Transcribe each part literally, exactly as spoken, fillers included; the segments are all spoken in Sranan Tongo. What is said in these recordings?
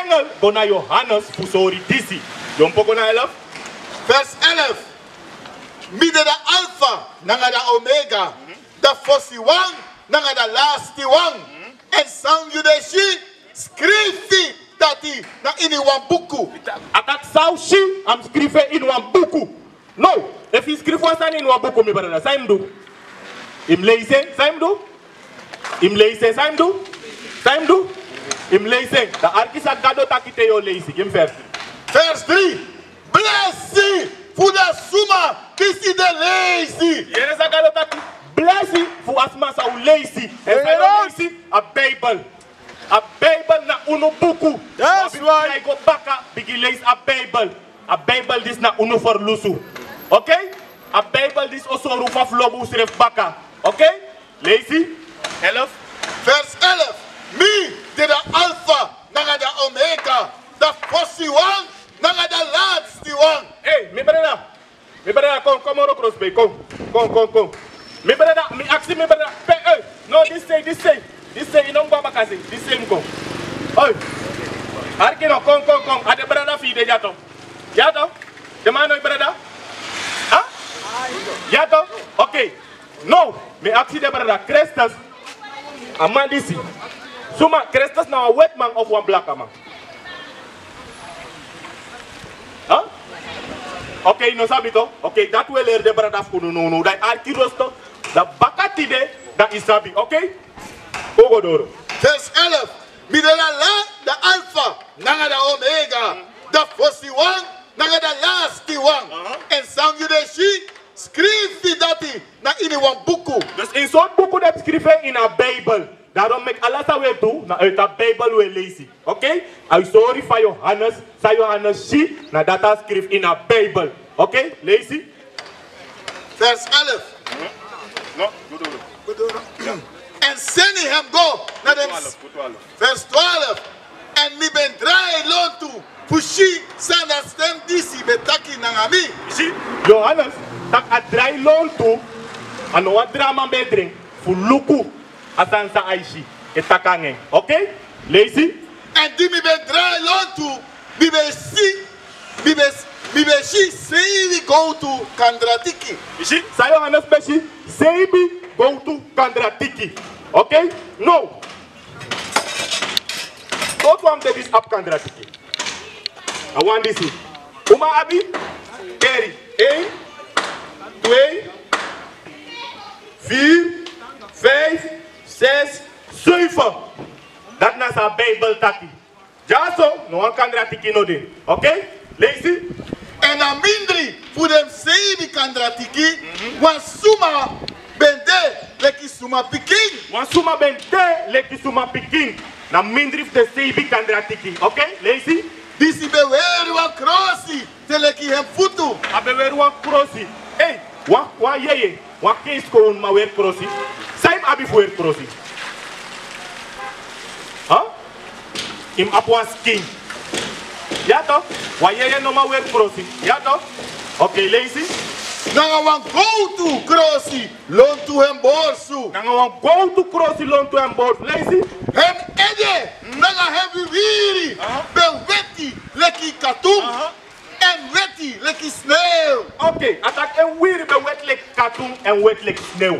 Engel go na Johannes fu sori disi. Yompo go na elf. Vers elf. Mi de da Alfa nanga da Omega, da fosi wan nanga da lasti wan. En san yu de si, skrifi dati na ini wan buku. A taki san un si, a mus skrifi en ini wan buku. Now, efu yu skrifi wan sani ini wan buku, mi brada, san yu mus du? Yu mus leisi en, san yu mus du? Yu mus leisi en, san yu mus du? San yu mus du? Yu mus leisi en. Dan arki san Gado taki te yu o leisi. Gi mi vers. Vers drie. Blesi fu den suma disi e leisi. Yere san Gado taki. Blesi fu a sma san o leisi. En san yu o leisi? A Bijbel. A Bijbel na unu buku. That's why. Yu go baka, bigin leisi a Bijbel. A Bijbel disi na unu ferlusu. Oké? A Bijbel disi o sori un fa fu lobi unsrefi baka. Oké? Leisi. Elf. Vers elf. Mi de da Alfa nanga da Omega, da fosi wan nanga da lasti wan. Hey, mi brada. Mi brada, kon, kon moro krosbei, kon. Kon, kon, kon. Mi brada, mi aksi mi brada. Pe, eh, no, disi sei, disi sei. Disi sei, yu no mus go a baka sei. Disi sei mus kon. Oi. Arki no, kon, kon, kon. A den brada fu yu de dya tu. Dya tu? Den man no yu brada? Ha? Dya tu? Oké. Now, mi aksi den brada, Kristus, a man disi. Suma, Kristus na wan wetiman of wan blakaman? Ha? Oké, yu no sabi tu. Oké, dati wi e leri den brada fu unu now, now. Dan yu arki rosto. Dan baka tide, dan yu sabi. Oké? Un go doro. Vers elf. Mi de da la, da Alfa nanga da Omega, da fosi wan nanga da lasti wan. Aha. En san yu de si, skrifi dati na ini wan buku. Dus ini sortu buku den mus skrifi en? Ini a Bijbel. Daarom meki ala san wi e du, na uit a Bijbel wi e leisi. Oké? A e sori fa Johannes, san Johannes si, na dati a skrifi ini a Bijbel. Oké? Leisi. Vers elf. No, go doro. En seni hem go na den. Vers twaalf. En mi ben drai lontu fu si san a stem disi ben taki nanga mi. Si, Johannes taki a drai lontu, a no wan draman ben dringi, fu luku a sani san a e si e taki nanga en. Oké? Leisi. En di mi ben drai lontu, mi ben si, mi ben, mi ben si seibi gowtu kandratiki. Yu si, san Johannes ben si, seibi gowtu kandratiki. Oké? Now, sortu wan mus de disi abi kandratiki? A wan disi. Uma abi? Teri. Een, twee, vier, vijf, zes, zeven. Dati na san a Bijbel taki. Dyaso, no wan kandratiki no de. Oké? Leisi. En na mindri fu den seibi kandratiki, mhm, wan suma ben de leki suma pikin. Wan suma ben de leki suma pikin. Na mindri fu den seibi kandratiki. Oké? Leisi. Disi ben weri wan krosi te leki hem futu. A ben weri wan krosi. Ei, wan, wan yeye, wan keiskow no man weri krosi. San yu mus abi fu weri krosi? Ha? Yu mus abi wan skin. Ya toch? Wan yeye no man weri krosi. Ya toch? Oké, leisi. Nanga wan gowtu krosi lontu hem borsu. Nanga wan gowtu krosi lontu hem borsu. Leisi. Hem ede, nanga hem wiwiri, aha, ben weti leki katun. Aha. En weti leki snew. Oké, a taki en wiwiri ben weti leki katun en weti leki snew.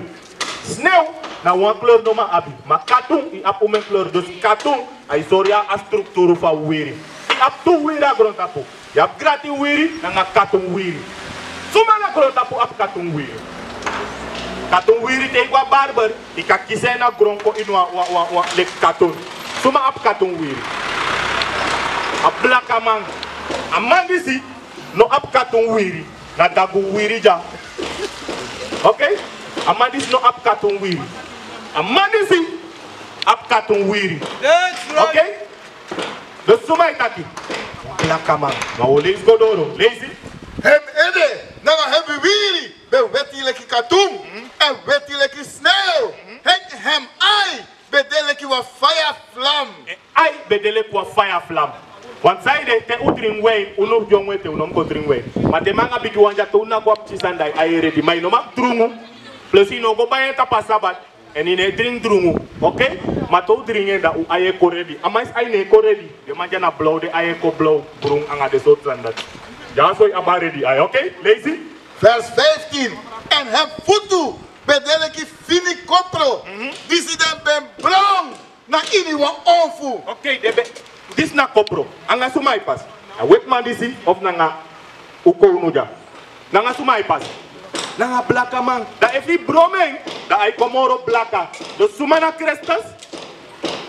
Snew na wan kleur no man abi. Ma katun, yu abi omeni kleur. Dus katun, a e sori a strukturu fu a wiwiri. Yu abi tu wiwiri na grontapu. Yu abi grati wiwiri, nanga katun wiwiri. Suma na grontapu abi katun wiwiri? Katun wiwiri, te yu go a barber, yu kan kisi en na gron kon ini wan, wan, wan, wan leki katun. Suma abi katun wiwiri? A blakaman. A man disi no abi katun wiwiri. Na dagu wiwiri dya. Oké? A man disi no abi katun wiwiri. A man disi abi katun wiwiri. That's right. Oké? Dus suma e taki? Blakaman. Ma wi o leisi go doro. Leisi. Hem ede, nanga hem wiwiri, ben weti leki katun, en weti leki snew. En hem ai ben de leki wan faya flam. En ai ben de leki wan faya flam. Want san ede, te un dringi win, un no dyon wete, un no mus go dringi win. Ma den man nanga bigi wan dya, te un nanga go a pikin sani, dan yu ai e redi. Ma yu no man drungu. Plus yu no go bai en tapu a sabat. Èn yu no e dringi drungu, oké? Ma te un dringi en, dan un ai e kon redi. A man disi ai no e kon redi. Den man dya na blaw, den ai e kon blaw, brun, anga den sortu sani dati. Dyaso yu abi a redi ai, oké? Leisi. Vers vijftien. Èn en futu ben de leki fini kopro, disi den ben bron na ini wan onfu. Oké, den ben, disi na kopro. Anga suma a e pasi? A wetiman disi of nanga un kownu dya? Nanga suma a e pasi? Nanga blakaman. Dan efu yu bron en, dan a e kon moro blaka. Dus suma na Krestes?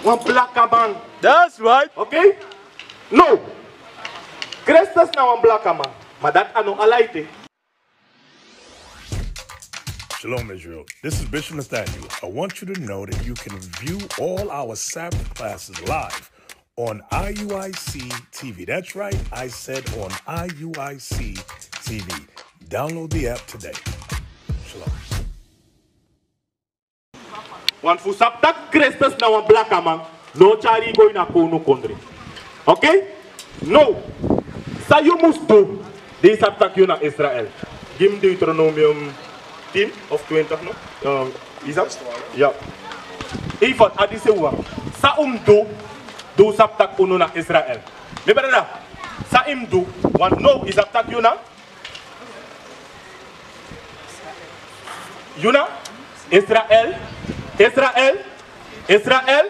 Wan blakaman. That's right. Oké? Now, Krestes na wan blakaman. Ma dati a no ala ete. Shalom, Israel. This is Bishop Nathaniel. I want you to know that you can view all our Sabbath classes live on I U I C T V. That's right, I said on I U I C T V. Download the app today. Shalom. Want fu sabi taki Krestes na wan blakaman, no o tyari yu go ini a kownukondre. Oké? Now, san yu mus du, di yu sabi taki yu na Israel? Gi mi Deuteronomium tin of twintig, no? Ehm, Isaac? Ya. Even, a disi wan. San un mus du, di un sabi taki unu na Israel? Mi brada, san yu mus du, want now yu sabi taki yu na Yu na Israel, Israel, Israel,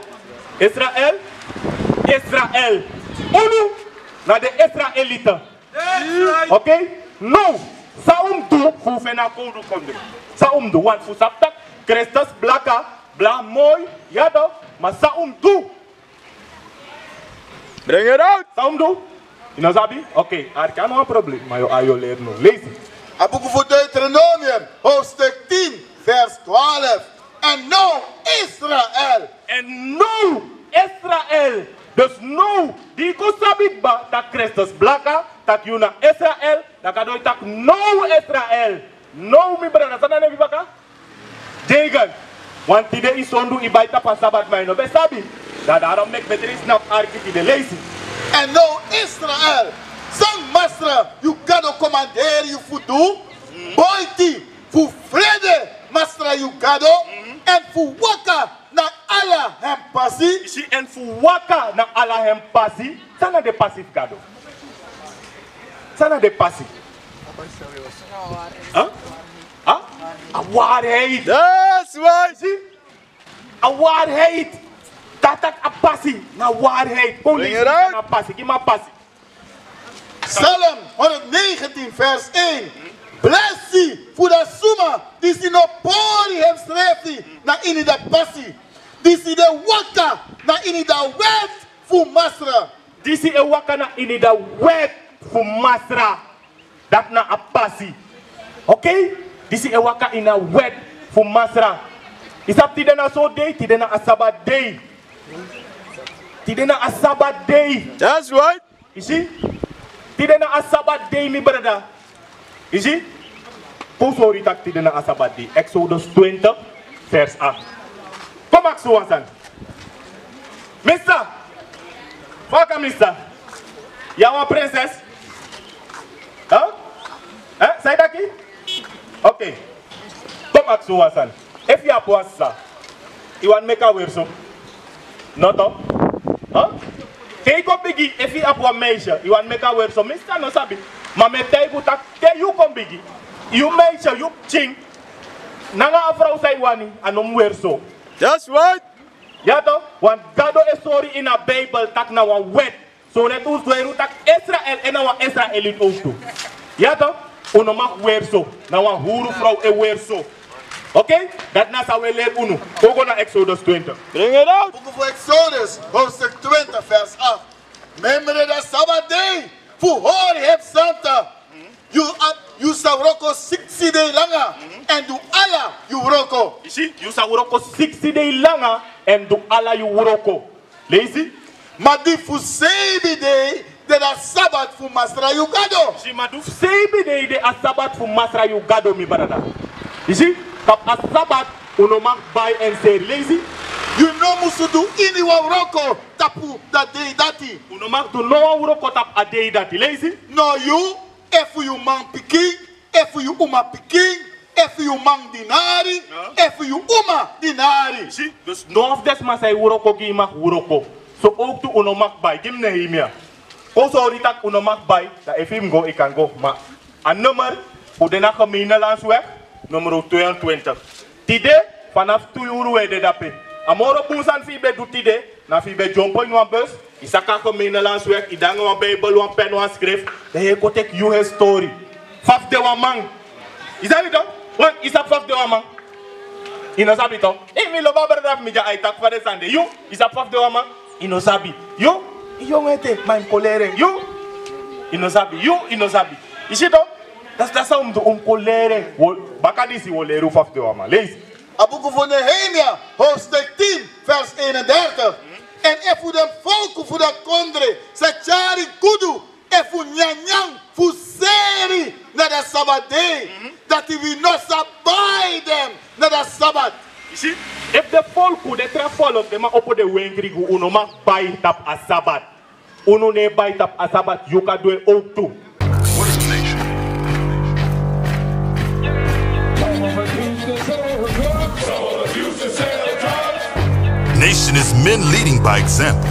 Israel, Israel. Unu na den Israelite. Oké? Now, san un mus du fu un feni a kownukondre? San un mus du? Want fu sabi taki Krestes blaka, bla moi, ya toch, ma san un mus du? Bring it out. San un mus du? Yu no sabi? Oké, arki, a no wan problem, ma yu o leri now. Leisi. A buku fu Deuteronomium, hoofdstuk tien, vers twaalf. Èn now Israel. Èn now Israel. Dus now, di yu kon sabi kaba taki Krestes blaka, taki yu na Israel, dan Gado e taki now Israel. Now, mi brada, san na a nen fu baka? Tegen. Want tide yu sondu, yu bai tapu a Sabat, ma yu no ben sabi. Dan daarom meki mi e try snap. Arki tide, leisi. Èn now Israel, san Masra yu Gado komanderi yu fu du, boiti fu frede Masra yu Gado, èn fu waka na ala en pasi. Yu si, èn fu waka na ala en pasi. San na den pasi fu Gado? San na den pasi? Huh? Huh? A waarheid. That's right. Si? A waarheid. Dati a pasi na waarheid. Kon leisi. Bring it out. Na pasi. Gi mi a pasi. Psalm honderdnegentien, vers één. Blesi fu den suma disi no pori hemsrefi na ini a pasi. Disi e waka na ini a wet fu Masra. Disi e waka na ini a wet fu Masra. Dati na a pasi. Oké? Disi e waka ini a wet fu Masra. Yu sabi tide na so dei, tide na a Sabat dei. Tide na a Sabat dei. That's right. Yu si? Tide na a Sabat dei, mi brada. Yu si? Kon sori yu taki tide na a Sabat dei. Exodus twintig, vers acht. Kon mi aksi wan sani. Mister. Fa yu e kon, mister? Yu na wan prinses? Huh? Eh? San yu taki? Oké. Kon mi aksi wan sani. Efu yu abi wan sisa, yu wani meki a weri so? No toch? Huh? Te yu kon bigi, efu yu abi wan meisje, yu wani meki a weri so? Mister no sabi. Ma mi e taigi yu taki te yu kon bigi, yu meisje, yu pikin, nanga a frow san yu wani, a no mus weri so. That's right. Ya toch, want Gado e sori ini a Bijbel taki na wan wet. So leti un sweri un taki Israel, en na wan Israeliti ook tu. Ya toch, un no mag weri so. Na wan huru frow e weri so. Oké? Dati na san un e leri unu. Kon go na Exodus twintig. Bring it out. Buku fu Exodus, hoofdstuk twintig, vers acht. Memre a Sabat dei fu hori en santa. Yu, yu sa wroko siksi dei langa, èn du ala yu wroko. Yu si, yu sa wroko siksi dei langa, èn du ala yu wroko. Leisi. Ma di fu seibi dei de a Sabat fu Masra yu Gado. Si, ma di fu seibi dei de a Sabat fu Masra yu Gado, mi brada. Yu si, tapu a Sabat un no mag bai èn seri. Leisi. Yu no musu du iniwan wroko tapu a dei dati. Un no mag du nowan wroko tapu a dei dati. Leisi. No yu, efu yu manpikin, efu yu umapikin, Efu yu man dinari, efu yu uma dinari. Si, dus no fu den sma san e wroko gi yu mag wroko. So ook tu un no mag bai, gi mi Nehemia. Kon sori tak' un no mag bai, dan efu yu mus go, yu kan go. Ma a nummer fu de na Gemeentelandsweg, nummer tweeëntwintig. Tide, vanaf tu yuru un e de dape. A moro bun sani fu yu ben du tide, na fu yu ben dyompo ini wan bus, yu saka Gemeentelandsweg, yu de nanga wan Bijbel, wan pen, wan skrift, dan yu e kon teki yu histori. Fa fu de wan man. Yu sabi toch? Want yu sabi fa fu de wan man. Yu no sabi toch? Ei, mi lobi a brada fu mi dya, ai taki fa den sani de. Yu, yu sabi fa fu de wan man. Yu no sabi. Yu, yu yongu ete, ma yu mus kon leri en. Yu, yu no sabi. Yu, yu no sabi. Yu si toch? Dati, dati san un mus du, un mus kon leri en. Wo, baka disi un o leri un fa fu de wan man. Leisi. A buku fu Nehemia, hoofdstuk tien, vers eenendertig. Èn efu den folku fu den kondre sa tyari gudu efu nyanyan fu seri na den Sabbat dei, dati wi no sa bai den na den Sabbat. Yu si, efu den folku, den tra folku, den man opo den wenkri gi unu, un no mag bai tapu a Sabbat. Unu no e bai tapu a Sabbat, yu kan du en ook tu. What is a nation? Nation is men leading by example.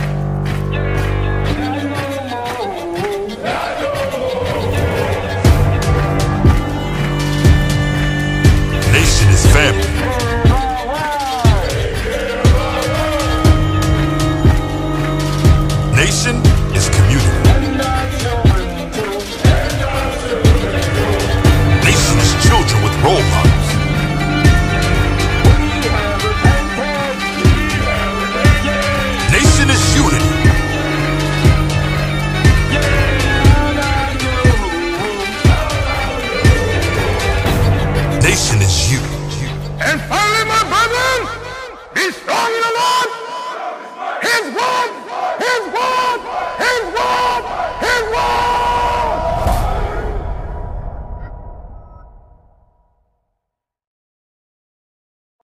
Nation is family. Nation is community. Nation is children with role models. Nation is unity. Nation is you. And finally, my brethren, be strong in the Lord. His word